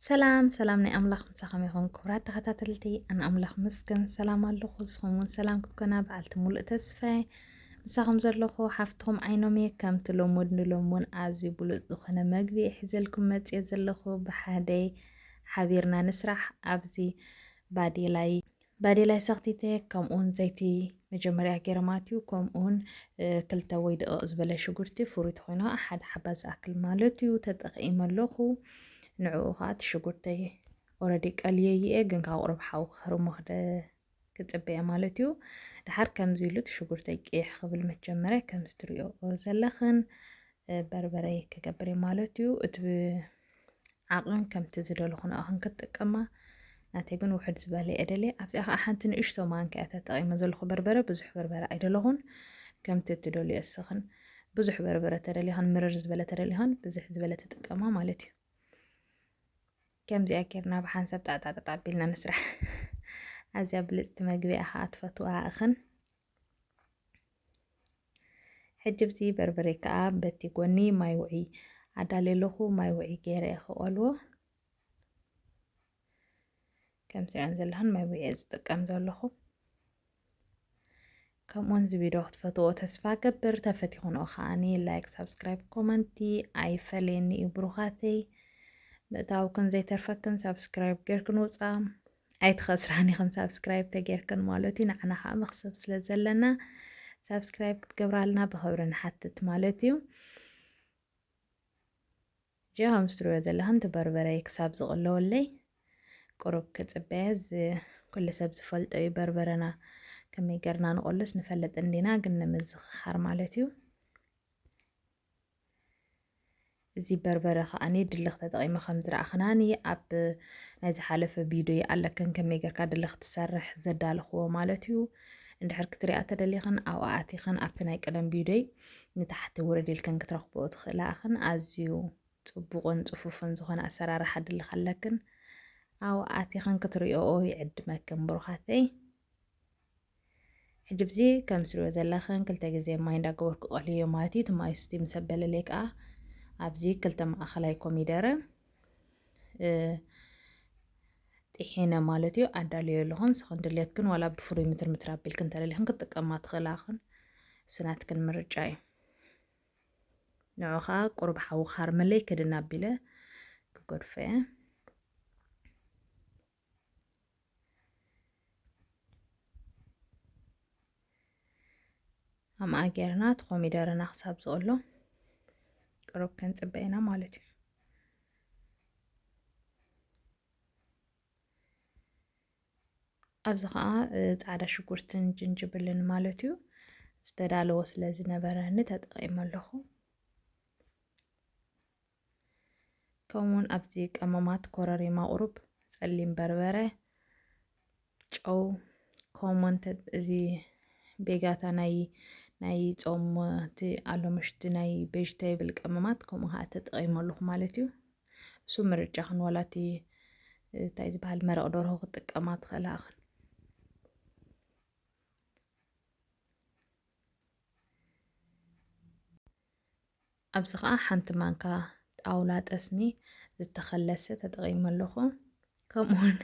ሰላም ሰላም ናይ ኣምላኽ ምሳኹም ይኹን ክቡራት ተኸታተልቲ። ኣነ ኣምላኽ መስገን ሰላም ኣለኹ። ንስኹም እውን ሰላም ክትኮና በዓልቲ ሙሉእ ተስፋ እየ። ምሳኹም ዘለኹ ሓፍትኹም ዓይኖም እየ። ከምቲ ልሙድ ንሎሚ እውን ኣዝዩ ብሉጽ ዝኾነ መግቢ እየ ሒዘልኩም መጽየ ዘለኹ። ብሓደ ሓቢርና ንስራሕ። ኣብዚ ባዴላይ ባዴላይ ሰኽቲተ፣ ከምኡውን ዘይቲ መጀመርያ ገይረ ማለት እዩ። ከምኡውን ክልተ ወይ ደቂቕ ዝበለ ሽጉርቲ ፍሩይ ተኾይኑ ሓደ ሓባ ዝኣክል ማለት እዩ ተጠቂመ ኣለኹ። ንዕኡ ከዓ እቲ ሽጉርተይ ኦረዲ ቀልየይየ ግን ካብ ቁሩብ ሓዊ ክህርሞ ክደ ክፅበየ ማለት እዩ። ድሓር ከምዚ ኢሉ እቲ ሽጉርተይ ቅይሕ ክብል መጀመርያ ከምዚ ትሪኦ ዘለኽን በርበረይ ክገብር እዩ ማለት እዩ። እቲ ዓቕን ከምቲ ዝደለኹ ንኣኽን ክትጥቀማ። ናተይ ግን ውሕድ ዝበለ እየ ደልየ። ኣብዚኣ ከዓ ሓንቲ ንእሽቶ ማንካ እያ ተጠቒመ ዘለኹ በርበረ። ብዙሕ በርበረ ኣይደለኹን። ከምቲ እትደልዮ እስኽን። ብዙሕ በርበረ ተደሊኽን ምርር ዝበለ ተደሊኽን ብዙሕ ዝበለ ትጥቀማ ማለት እዩ። ከምዚኣ ጌርና ብሓንሳብ ጣዕጣዕጣዕ ኣቢልና ንስራሕ። ኣዝያ ብልፅቲ መግቢ እያ ከዓ ትፈትዋ እኽን። ሕጂ ብዚ በርበረ ከዓ በቲ ጎኒ ማይ ውዒ ኣዳልየ ኣለኹ። ማይ ውዒ ገይረ እየ ክቐልዎ። ከም ትሪኣን ዘለኽን ማይ ውዒ እየ ዝጥቀም ዘለኹ። ከምኡውን እዚ ቪድዮ ክትፈትዎ ተስፋ ገብር። ተፈቲኹንኦ ከዓኒ ላይክ፣ ሳብስክራይብ፣ ኮመንቲ ኣይፈለየኒ እዩ ብሩኻተይ። ምእታውክን ዘይተርፈክን ሳብስክራይብ ጌርክን ውፃ። ኣይትኸስራን ኢኽን ሳብስክራይብ ተጌርክን ማለት እዩ። ንዓና ከዓ መኽሰብ ስለ ዘለና ሳብስክራይብ ክትገብራልና ብኽብሪ ንሓትት ማለት እዩ። ጀ ከም ትሪኦ ዘለኽን እቲ በርበረይ ክሳብ ዝቕለወለይ ቁሩብ ክፅበየ። እዚ ኩሉ ሰብ ዝፈልጦ እዩ በርበረና ከመይ ገርና ንቆልስ ንፈልጥ እንዲና፣ ግን ንምዝኽኻር ማለት እዩ። እዚ በርበረ ከዓኒ ድልኽ ተጠቒመ ከም ዝረኣኽናኒ ኣብ ናይ ዝሓለፈ ቪድዮ ኣለክን ከመይ ጌርካ ድልኽ ትሰርሕ ዘዳለኽዎ ማለት እዩ። እንድሕር ክትሪኣ ተደሊኽን ኣብኣ ኣቲኽን ኣብቲ ናይ ቀደም ቪድዮይ ንታሕቲ ውርድ ኢልክን ክትረኽብኦ ትኽእላ እኽን። ኣዝዩ ጽቡቕን ጽፉፍን ዝኾነ ኣሰራርሓ ድልኽ ኣለክን። ኣብኣ ኣቲኽን ክትሪኦኦ ይዕድመክን ብሩኻተይ። ሕጂ ብዚ ከም ትሪኦ ዘለኽን ክልተ ግዜ ማይ እንዳገበርኩ ቀልዮ ማለት እዩ። እቲ ማይ ስቲ ምስ ኣበለለይ ከዓ ኣብዚ ክልተ ማእኸላይ ኮሚደረ እ፣ ጥሒነ ማለት እዩ ኣዳልዮ ኣለኹ። ንስኽን ድሌትክን ዋላ ብፍሩይ ምትር ምትር ኣቢልክን እንተደሊኽን ክትጥቀማ ትኽእላ እኽን። እሱ ናትክን ምርጫ እዩ። ንዑ ከዓ ቁሩብ ሓዊ ክሃርመለይ ክድን ኣቢለ ክገድፎ እየ። ኣምኣ ጌርና እቲ ኮሚደረና ክሳብ ዝቕሎ ቅሩብ ክንጽበ ኢና ማለት እዩ። ኣብዚ ኸዓ እ፣ ጻዕዳ ሽጉርትን ጅንጅብልን ማለት እዩ ዝተዳለወ ስለ ዝነበረኒ ተጠቒመ ኣለኹ። ከምኡውን ኣብዚ ቀመማት ኮረሪማ ቁሩብ፣ ጸሊም በርበረ፣ ጨው፣ ኮሞን ተ-፣ እዚ ቤጋታ ናይ፣ ናይ ጾም እቲ ኣሎ ምሽቲ ናይ ቬጅቴብል ቀመማት ከምኡ ኸዓ ተጠቒመ ኣለኹ ማለት እዩ። እሱ ምርጫኽን ዋላ እቲ እንታይ ዝበሃል መረቕ ደርሆ ክትጥቀማ ትኽእላ እኽን። ኣብዚ ኸዓ ሓንቲ ማንካ ጣውላ ጠስሚ ዝተኸለሰ ተጠቒመ ኣለኹ። ከምኡውን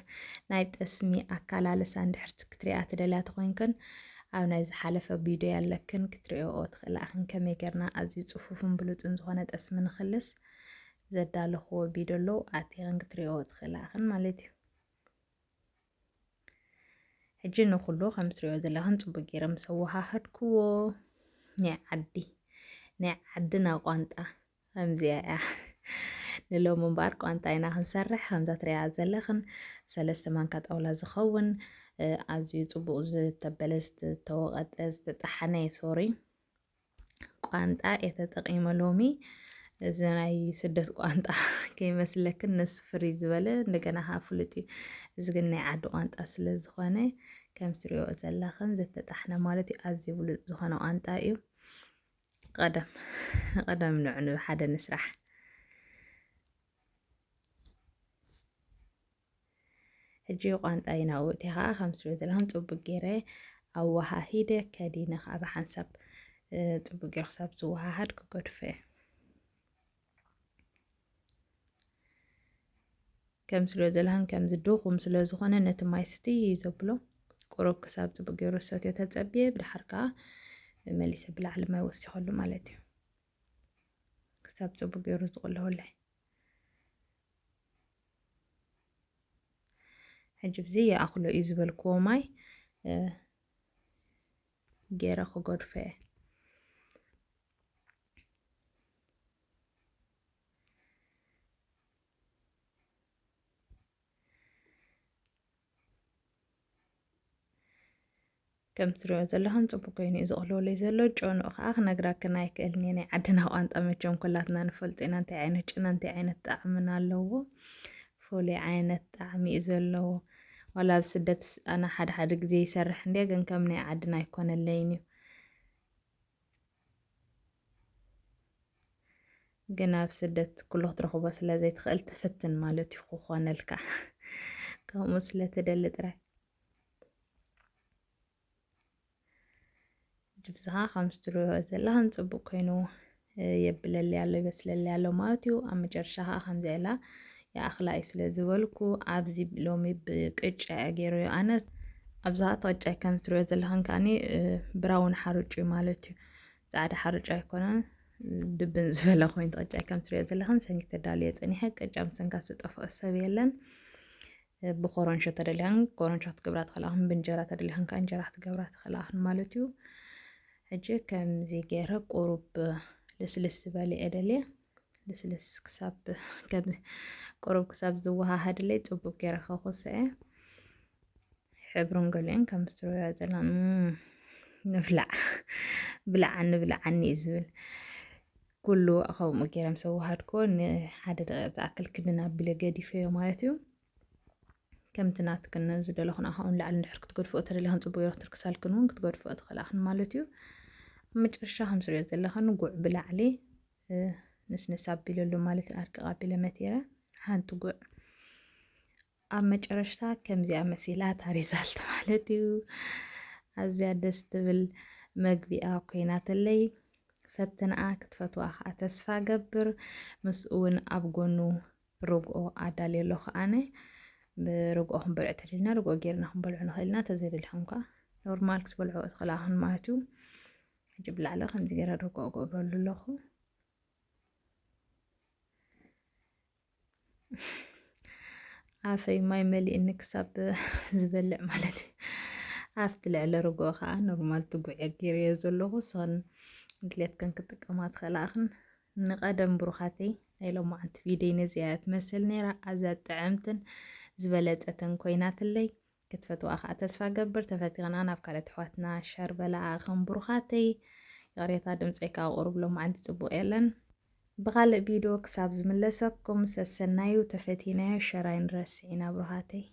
ናይ ጠስሚ ኣካላልሳ እንድሕር ክትሪኣ ትደልያ ተኾይንክን ኣብ ናይ ዝሓለፈ ቪድዮ ኣለክን ክትሪኦኦ ትኽእላ እኽን ከመይ ጌርና ኣዝዩ ጽፉፍን ብሉጽን ዝኾነ ጠስሚ ንኽልስ ዘዳለኽዎ ቪድዮ ኣለዉ ኣቲኽን ክትሪኦኦ ትኽእላ እኽን ማለት እዩ። ሕጂ ንኹሉ ከም ትሪኦ ዘለኽን ጽቡቅ ገይረ ምስ ኣወሃሃድክዎ ናይ ዓዲ ናይ ዓድና ቋንጣ ከምዚኣ እያ። ንሎሚ እምበኣር ቋንጣ ኢና ክንሰርሕ ከምዛ ትሪኣ ዘለኽን ሰለስተ ማንካ ጣውላ ዝኸውን እ፣ ኣዝዩ ጽቡቅ ዝተበለ ዝተወቐጠ ዝተጠሓነ ሶሪ ቋንጣ እየ ተጠቒመ ሎሚ። እዚ ናይ ስደት ቋንጣ ከይመስለክን ነሱ ፍርይ ዝበለ እንደገና ከዓ ፍሉጥ እዩ። እዚ ግን ናይ ዓዲ ቋንጣ ስለ ዝኾነ ከም ትሪኦ ዘለኽን ዝተጣሕነ ማለት እዩ። ኣዝዩ ብሉጽ ዝኾነ ቋንጣ እዩ። ቀደም ቀደም ንዑ ንብሓደ ንስራሕ። ሕጂ ቋንጣይ ናብኡ እትየ ከዓ ከም ትሪኦ ዘለኽን ጽቡቅ ገይረ ኣወሃሂደ ከዲነ ከዓ ብሓንሳብ እ፣ ጽቡቅ ገይረ ክሳብ ዝወሃሃድ ክገድፎ እየ። ከም ስለ ዘለሃን ከምዚ ድኹም ስለ ዝኾነ ነቲ ማይ ስቲ እዩ ዘብሎ። ቁሩብ ክሳብ ጽቡቅ ገይሩ ሰትዮ ተጸብየ፣ ብድሓር ከኣ መሊሰ ብላዕሊ ማይ ወሲኸሉ ማለት እዩ። ክሳብ ጽቡቅ ገይሩ ዝቕልወለይ። ሕጂ ብዚ ይኣኽሎ እዩ ዝበልክዎ ማይ፣ እ፣ ገይረ ክገድፎ እየ። ከም ትሪኦ ዘለኹም ጽቡቅ ኮይኑ እዩ ዝቕልወለይ ዘሎ። ጨንኡ ከዓ ክነግራክን ኣይክእልን እየ። ናይ ዓድና ቋንጣ መቸም ኩላትና ንፈልጦ ኢና፣ እንታይ ዓይነት ጨና እንታይ ዓይነት ጣዕምን ኣለዎ። ፍሉይ ዓይነት ጣዕሚ እዩ ዘለዎ። ዋላ ኣብ ስደት ኣነ ሓደ ሓደ ግዜ ይሰርሕ እንድየ፣ ግን ከም ናይ ዓድና ኣይኮነለይን እዩ። ግን ኣብ ስደት ኩሉ ክትረኽቦ ስለ ዘይትኽእል ትፍትን ማለት እዩ ክኾነልካ። ከምኡ ስለ ትደሊ ጥራይ። ጅብስኻ ከም ትሪኦ ዘለኽን ጽቡቅ ኮይኑ፣ እ፣ የብለሊ ኣሎ፣ ይበስለሊ ኣሎ ማለት እዩ። ኣብ መጨረሻ ኸኣ ከምዚ ኢላ ይኣኽላ እዩ ስለ ዝበልኩ፣ ኣብዚ ሎሚ ብቅጫ እየ ገይረዮ ኣነ። ኣብዛ ኸኣ እቲ ቅጫይ ከም ትሪኦ ዘለኽን ከኣኒ፣ እ፣ ብራውን ሓርጭ እዩ ማለት እዩ። ጻዕዳ ሓርጭ ኣይኮነን፣ ድብን ዝበለ ኮይኑ እቲ ቅጫይ ከም ትሪኦ ዘለኽን ሰንኪ ተዳልዮ ጸኒሐ። ቅጫ ምሰንካ ዝጠፍኦ ሰብ የለን። ብኮረንሾ ተደሊኽን ኮረንሾ ክትገብራ ትኽእላ፣ ብእንጀራ ተደሊኽን ከኣ እንጀራ ክትገብራ ትኽእላ ማለት እዩ። ሕጂ ከምዚ ገይረ ቁሩብ ልስልስ ዝበለ እየ ደልየ። ልስልስ ክሳብ፣ ከምዚ ቁሩብ ክሳብ ዝወሃሃድለይ ጽቡቅ ገይረ ከኹሰ እየ። ሕብሩን ገሊኡን ከም ትሪኦ ዘለኽን፣ እም፣ ንብላዕ፣ ብልዓኒ፣ ብልዓኒ እዩ ዝብል። ኩሉ ከምኡ ገይረ ምስ ኣወሃድኩዎ ንሓደ ደቂቕ ዝኣክል ክድን ኣቢለ ገዲፈዮ ማለት እዩ። ከምቲ ናትክን ዝደለኹን ኣኻውን ላዕሊ እንድሕር ክትገድፍኦ ተደሊኽን ጽቡቅ ገይሩ ክትርክሳልክን እውን ክትገድፍኦ ትኽእላ ኢኽን ማለት እዩ። ኣብ መጨረሻ ከም ትሪኦ ዘለኽን ጉዕ ብላዕሊ፣ እ፣ ንስንስ ኣቢለሉ ማለት እዩ። ኣርቅቕ ኣቢለ መቲረ ሓንቲ ጉዕ። ኣብ መጨረሽታ ከምዚኣ መሲላ እታ ሪዛልት ማለት እዩ። ኣዝያ ደስ ትብል መግቢኣ ኮይናተለይ። ፈትንኣ ክትፈትዋ ከዓ ተስፋ ገብር። ምስኡ እውን ኣብ ጎኑ ርግኦ ኣዳልየ ኣለኹ ኣነ። ብርግኦ ክንበልዖ ተደሊና ርግኦ ጌርና ክንበልዖ ንኽእል ኢና። ተዘይደሊኹም ከዓ ኖርማል ክትበልዕኦ ትኽእላ ኢኽን ማለት እዩ። ሕጂ ብላዕሊ ከምዚ ገይረ ርግኦ እገብረሉ ኣለኹ። ኣፈይ ማይ መሊእኒ ክሳብ ዝበልዕ ማለት እዩ። ኣብቲ ልዕሊ ርግኦ ከዓ ኖርማል ትጉዕ ገይረዮ ዘለኹ። ንስኽን ድሌትክን ክጥቀማ ትኽእላ ኢኽን። ንቐደም ብሩኻተይ፣ ናይ ሎማዓንቲ ቪድዮይ ነዚኣ እያ ትመስል ነይራ። ኣዝያ ጥዕምትን ዝበለጸትን ኮይናትለይ። ክትፈትዋ ከዓ ተስፋ ገብር። ተፈቲኽና ናብ ካልኦት ኣሕዋትና ሸር በላኣ ከም ብሩኻተይ። ይቕሬታ ድምፀይ ከዓ ቁሩብ ሎማዓንቲ ጽቡቕ የለን። ብኻልእ ቪድዮ ክሳብ ዝምለሰኩም ሰሰናዩ። ተፈቲናዮ ሸር ኣይንረስዕ ኢና ብሩኻተይ።